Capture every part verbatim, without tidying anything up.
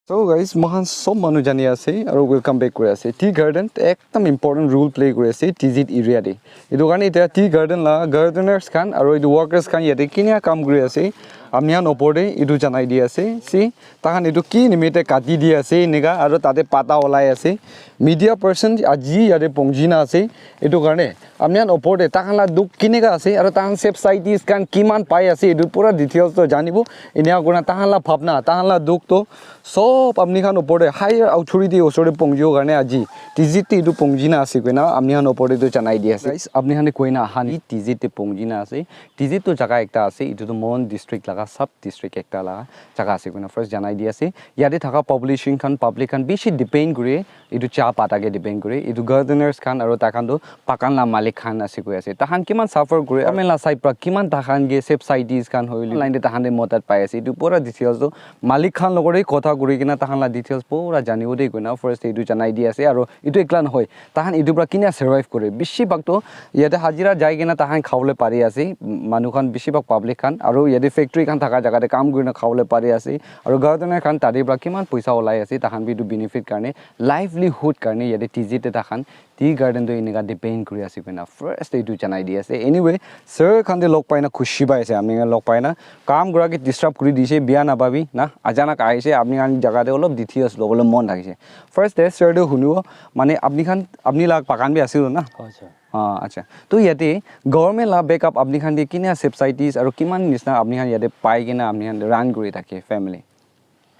So guys, mohan sob manu jani ase aro welcome back kuri ase. Tea garden ekdam important role play kuri ase Tizit area te. Etu karne etia tea garden la gardeners khan aro etu workers khan yate kinika kam kuri ase, apni khan opor te etu janai di ase. See, takhan etu ki nimite kati di ase enika aro tate pata olai ase. Media person aji yate pongji na ase. Etu karne apni khan opor te takhan la dukh kinika ase aro takhan subsidies khan kiman pai ase, etu pura details to janibo. Enika kurina takhan la bhabna, takhan la dukh to sob apni khan opor te higher authority osor te pongjibo karne aji Tizit te etu pongji na ase koina apni khan opor te to janai di ase. Guys, apni khan te koina ahan hi Tizit te pongji na ase. Tizit to jaga ekta ase, etu to Mon district laga sub district ekta laga jaga ase koina first janai di ase. Yate thaka population khan, public khan bishi depend kure etu cha pata ke depend kure, etu gardeners khan aro takhan to bagan la malik khan ase koi ase. Takhan kiman suffer kure, government la side pra kiman takhan ke subsidies khan hoile line te takhan te madad pai ase. Etu pura details to malik khan logor te kotha kuri kena takhan la details pura janibo de koina first te etu janai di ase. Aro etu ekla nohoi, takhan etu pra kina survive kure. Bishi bhag to yate hajira jai kena takhan khabole pari ase. Manu khan bishi bhag public khan aro yate factory khan thaka jaga te kam kurina khabole pari ase. Aro gardener khan tate pra kiman poisa olai ase, takhan bi etu benefit karne, livelihood karne yate Tizit te takhan tea garden to enika depend kuri ase koina first te etu janai di ase. Anyway, sir khan te log paina khushi pai ase, apni khan log paina kam kura ke disturb kuri dise, bia napabi na, achanak aise, apni khan jaga te olop details lobole mon thakise. First te sir te hunibo, mane apni khan, apni la bagan bi ase na? Acha. Ah, acha. To yate government la backup apni khan ke kina subsidies aro kiman nisna apni khan yate pai kena apni khan run kuri thake family?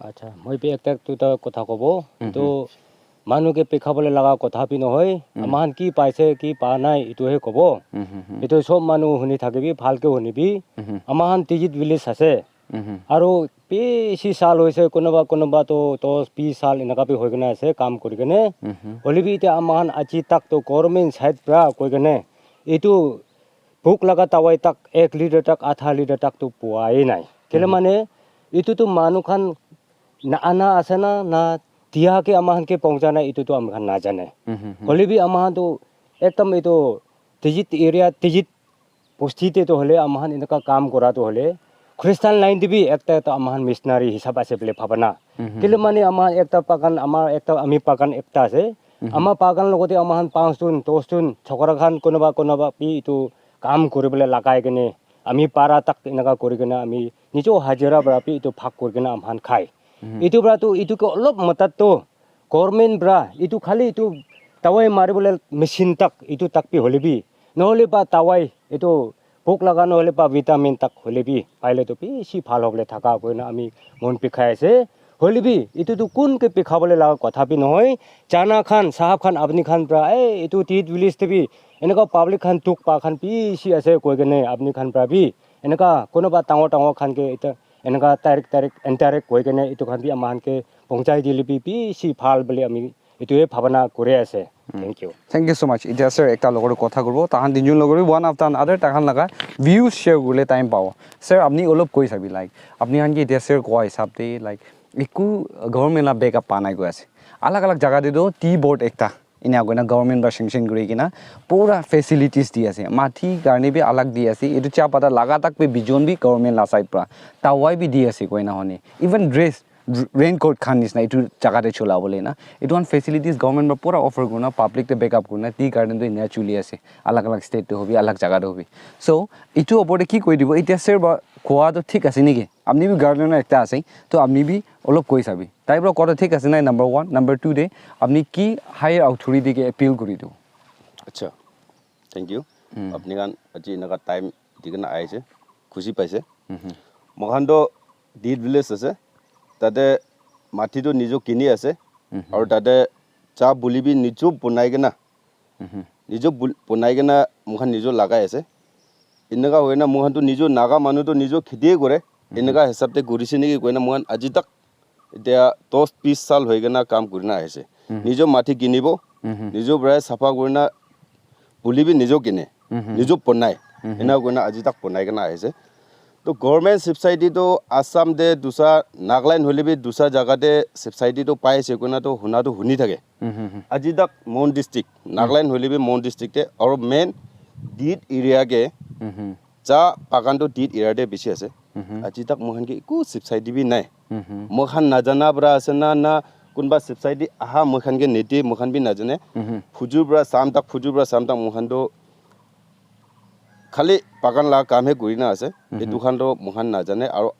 Acha, moi bi ekta duita kotha kobo. Mhm. Etu manu ke pikhabole laga kotha bi nohoi. Mhm. Ama khan ki paise, ki pa nai, etu he kobo. Mhm, mhm. Etu sob manu huni thakibi, bhal ke hunibi. Mhm. Ama khan Tizit village ase. Mhm. Aro bishi sal hoise, kunuba, kunuba to dos, bis sal enaka bi hoi kena ase, kam kuri kene. Mhm. Hoile bi etia ama khan aji tak to government side pra koi kene, etu bhuk laga dawai tak ek litre tak, adha litre tak to puai nai. Kile Mhm. mane, etu to manu khan na ana ase na, na dia ke ama khan ke pongja nai, etu to ami khan na jane. Mhm, mhm. Hoile bi ama khan to ekdam etu Tizit area, Tizit bosti te to hole ama khan eneka kam kura to hole Christian line te bi ekta ekta ama khan missionary hisab ase bole bhabana. Mhm. Kile mane ama ekta bagan, ama ekta ami bagan ekta ase. Mhm. Ama bagan logote ama khan panch jon, dos jon chokra khan kunuba kunuba bi etu kam kuri bole lagai kene ami para tak eneka kuri kene ami nijo hajira para bi etu bhag kuri kene ama khan khai. Mhm. Etu para to etu ke olop madad to government para etu khali etu dawai mari bole machine tak etu tak bi hole bi nohole ba dawai etu bhuk laga nohole ba vitamin tak hole bi paile to bishi bhal hobole thaka koina ami mon bikhai ase. Hole bi etu to kun ke bikhabole laga kotha bi nohoi. Jana khan, sahab khan, apni khan para, "Eh, etu Tizit village te bi eneka public khan dukh pa khan bishi ase," koi kene apni khan para bi eneka kunuba dangor dangor khan ke eta eneka direct direct indirect koi kene etu khan bi ama khan ke pongchai dile bi bishi bhal bole ami etu he bhabana kuri ase. Hmm. Thank you. Thank you so much. Etia sir ekta logor kotha kuribo. Tahan tinjon logor bi one after another tahan laga views share kurile time pabo. Sir, apni olop koi sabi, like, apni khan ki etia sir koa hisab te, like, eku government la backup pa nai koi ase. Alag alag jaga te toh tea board ekta, ena koina government para sanction kuri kena pura facilities di ase. Mati karne bi alag di ase. Etu cha pata laga tak bi bijon bi government la side para. Dawai bi di ase koina hone. Even dress, r-, raincoat khan nisna etu jaga te chola bole na. Etu khan facilities government para pura offer kurna, public te backup kurna, tea garden tu enia chuli ase. Alag alag state te hobi, alag jaga te hobi. So, etu opor te ki koi dibo? Etia sir ba koa to thik ase niki? Apni bi gardener ekta ase, to apni bi olop koi sabi. Tai para kota thik ase nai, number one. Number two te, apni ki higher authority ke appeal kuri do? Acha, thank you. Hmm. Apni khan aji enaka time di kena aise, khushi paise. Mhm. Moikhan to Tizit village ase, tate mati to nijo kini ase, mhm, aru tate cha buli bi nijo bonai kena, mhm, nijo bul-, bonai kena moikhan nijo lagai ase. Eneka hoina moikhan tu nijo Naga manu tu nijo kheti kore. Mhm. Eneka hisab te kurise niki koina moikhan aji tak etia dos bis sal hoi kena kam kurina ahise. Mhm. Nijo mati kinibo, mhm, nijo para sapha kurina buli bi nijo kine, mhm, nijo bonai. Mhm. Eneka koina aji tak bonai kena ahise. To government subsidy to Assam te dusa, Nagaland hoile bi dusa jaga te subsidy to pai ase koina to huna to huni thake. Mhm, mhm. Aji tak Mon district, hmm, Nagaland hoile bi Mon district te, aru main Tizit area ke, mhm, cha bagan to Tizit area te bishi ase. Aji tak moikhan ke eku subsidy bi nai. Moikhan najana pra ase na, na kunba subsidy aha moikhan ke nede, moikhan bi najane. Phujur pra sam tak, phujur pra sam tak moikhan to khali bagan la kam he kuri na ase. Etu khan to moikhan najane. Aro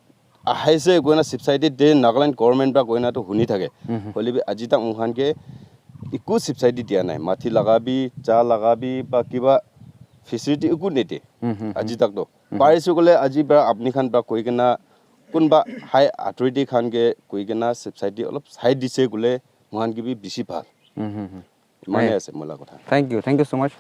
ahaise koina subsidy de Nagaland government pra koina to huni thake. Hoile bi aji tak moikhan ke eku subsidy dia nai. Mati laga bi, cha laga bi, ba kiba facility eku nede. Aji tak to. Parise koile aji pra apni khan pra koi kena kunba high authority khan ke koi kena subsidy olop sai dise koile moikhan ke bi bishi bhal. Imane ase moila kotha. Thank you, thank you so much.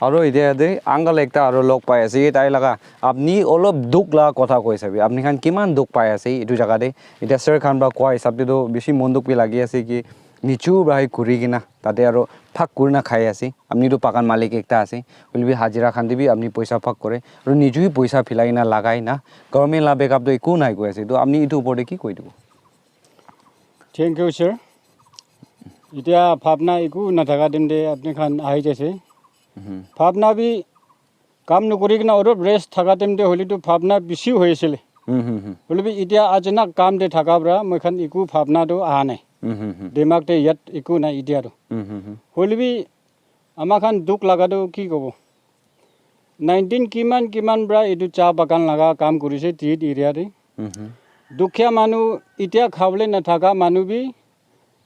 Aro etia de uncle ekta aro log pai ase, tai laga apni olop dukh la kotha koi sabi, apni khan kiman dukh pai ase etu jaga de. Etia sir khan pra koa hisab de toh bishi mon dukh bi lagi ase ki nichu pra hi kuri kena tate aro phak kurina khai ase. Apni toh bagan malik ekta ase, hoile bi hajira khan de bi apni poisa phak kore, aro niju hi poisa philai na lagai na government la backup toh eku nai koi ase. Toh apni etu upor de ki koi dibo? Thank you, sir. Etia bhabna eku nathaka time te apni khan ahi jaise. Bhabna bi kam nokori kena olop rest thaka time te hoile tu bhabna bishi hoi asile. Hoile bi etia achanak kam te thaka pra moi khan eku bhabna tu aha nai. Dimag te yat eku nai etia tu. Hoile bi ama khan dukh laga tu ki kobo? Nineteen kiman kiman pra etu cha bagan laga kam kurise Tizit area te. Dukhia manu, etia khabole nathaka manu bi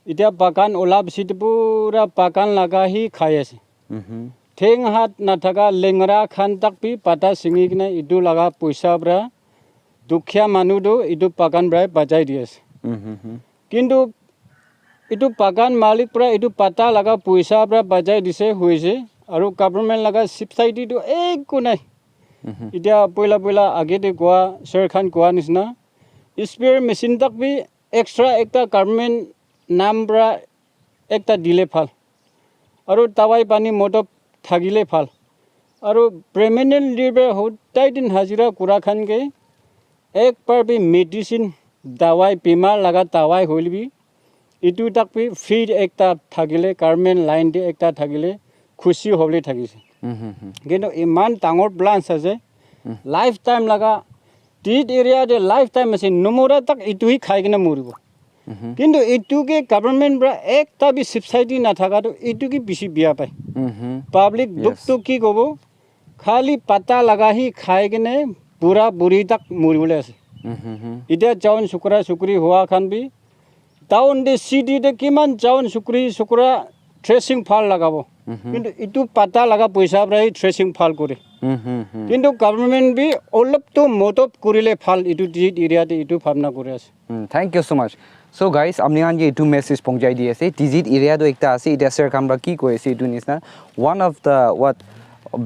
etia bagan ola bishi te pura bagan laga hi khai ase. Theng hat nathaka lengra khan tak bi pata singi kena etu laga poisa pra dukhia manu tu etu bagan pra bachai di ase. Kintu etu bagan malik pra etu pata laga poisa pra bachai dise hoise, aru government laga subsidy tu eku nai. Etia poila poila age te koa sir khan koa nisna spare machine tak bi extra ekta government nam pra ekta dile bhal. Aru dawai pani motob thakile bhal. Aru permanent labour hodai din hajira kura khan ke ek bar bi medicine dawai bimar laga dawai hoile bi etu tak bi free ekta thakile government line te ekta thakile khushi hobole thakise. Kintu iman dangor plans ase, lifetime laga Tizit area te lifetime ase, nomora tak etu hi khai kena moribo. Kintu etu ke government pra ekta bi subsidy nathaka tu etu ke bishi biya pai. Public dukh tu ki kobo? Khali pata laga hi khai kene bura buri tak mori bole ase. Etia jaun sukra sukri hua khan bi town te city te kiman jaun sukri sukra dressing bhal lagabo. Kintu etu pata laga poisa pra hi dressing bhal kore. Kintu government bi olop tu motob kurile bhal etu Tizit area te etu bhabna kuri ase. Mm, thank you so much. So guys, apni khan ke etu message pahunchai di ase. Tizit area tu ekta ase, etia sir khan pra ki koi ase etu nisna. One of the what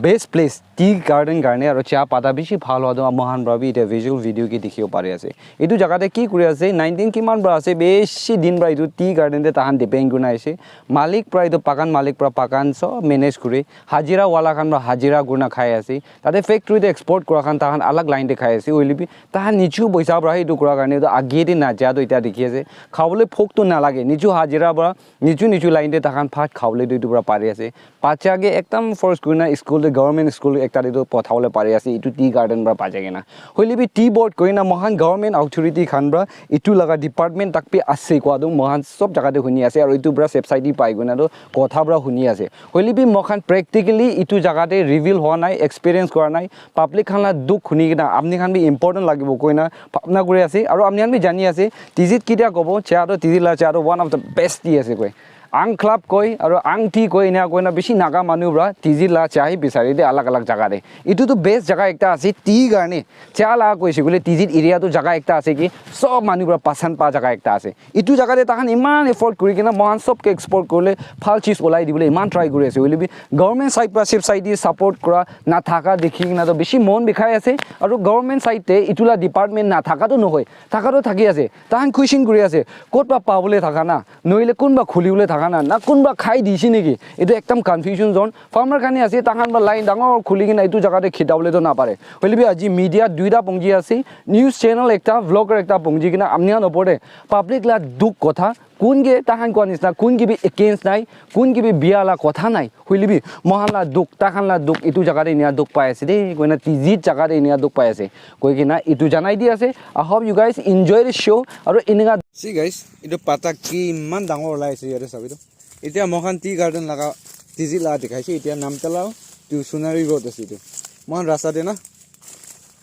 best place tea garden karne aru cha pata bishi bhal hua tu mohan pra bi etia visual video ke dikhibo pari ase. Etu jaga te ki kuri ase, nineteen kiman pra ase, bishi din pra etu tea garden te tahan depend kurina ase. Malik pra etu bagan malik pra bagan sob manage kuri, hajira wala khan pra hajira kurina khai ase. Tate factory te export kura khan tahan alag line te khai ase. Hoile bi tahan nichu poisa pra etu kura karne etu age te naja tu etia dikhi ase. Khabole bhok tu nalage. Nichu hajira pra, nichu nichu line te tahan bhat khabole tu etu pra pari ase. Bacha ke ekdam force kurina school te, government school ekta te tu pothabole pari ase. Etu tea garden pra bachai kena. Hoile bi tea board koina mohan government authority khan pra etu laga department tak bi ase koa tu mohan sob jaga te huni ase. Aru etu pra subsidy pai koina tu kotha pra huni ase. Hoile bi mohan practically etu jaga te reveal hua nai, experience kura nai. Public khan la dukh huni kena apni khan bi important lagibo koina bhabna kuri ase. Aru apni khan bi jani ase, Tizit kitia kobo, cha to Tizit la cha to one of the best tea ase koi. Ang club koi, aru ang tea koi, ena koina bishi Naga manu pra Tizit la cha hi bisari de alag alag jaga te. Etu tu best jaga ekta ase tea karne. Cha la koise koile Tizit area tu jaga ekta ase ki sob manu pra pasand pa jaga ekta ase. Etu jaga te tahan iman effort kuri kena mohan sob ke export kurle bhal cheez ulai dibole iman try kuri ase. Hoile bi government side pra subsidy support kura nathaka dikhi kena to bishi mon bikhai ase. Aru government side te etu la department nathaka to nohoi, thaka to thaki ase. Tahan question kuri ase, kot pra pabole thaka na, nohile kunba khulibole thaka na, na kunba khai dise niki? Etu ekdam confusion zone. Farmer khan he ase, tahan pra line dangor khuli kena etu jaga te khita bole to napare. Hoile bi aji media duita pongji ase, news channel ekta, vlogger ekta pongji kena apni khan opor te public la dukh kotha Kun ke tahan koa nisna, kun ke bi against nai, kun ke bi bia la kotha nai. Hoile bi, mohan la dukh, tahan la dukh, itu jaga te enia dukh pai ase de, koina tizit jaga te enia dukh pai ase. Koi kena itu janai di ase. I hope you guys enjoy the show. Aru eneka. See guys, itu pata kiman dangor olai ase yate sabi to. Itya mohan tea garden laga tizit la dikhai ase. Itya Namtala to Sunari Road ase itu. Mohan rasta te na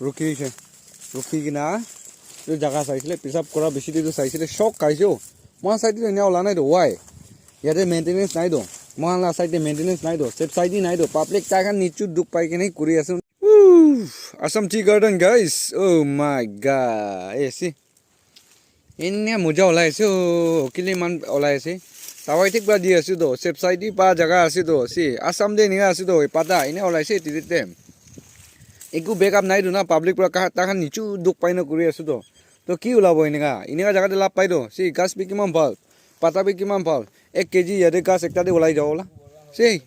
rukhi ase. Rukhi kena itu jaga saisile, pisap kora bishi te itu saisile, shock khaise. Mohan side te enia ola nai to, why? Yate maintenance nai to. Mohan la side te maintenance nai to. Sep side te nai to. Public tai khan nichu dukh pai kena kuri ase. Woo! Assam Tea Garden, guys. Oh my God. Eh, see. Enia moja olai ase. Oh, kile man olai ase. Tawai thik ba di ase to. Sep side te pa jaga ase to. See, Assam te enia ase to. Pata, enia olai ase tizit te. Eku backup nai to na. Public pra kaha, ta khan nichu dukh pai na kuri ase to. To ki ulabo eneka? Eneka jaga te lab pai to. See, gas bi kiman bhal, pata bi kiman bhal. Ek K G yate gas ekta te ulai jabo la. See?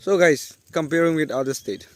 So guys, comparing with other state.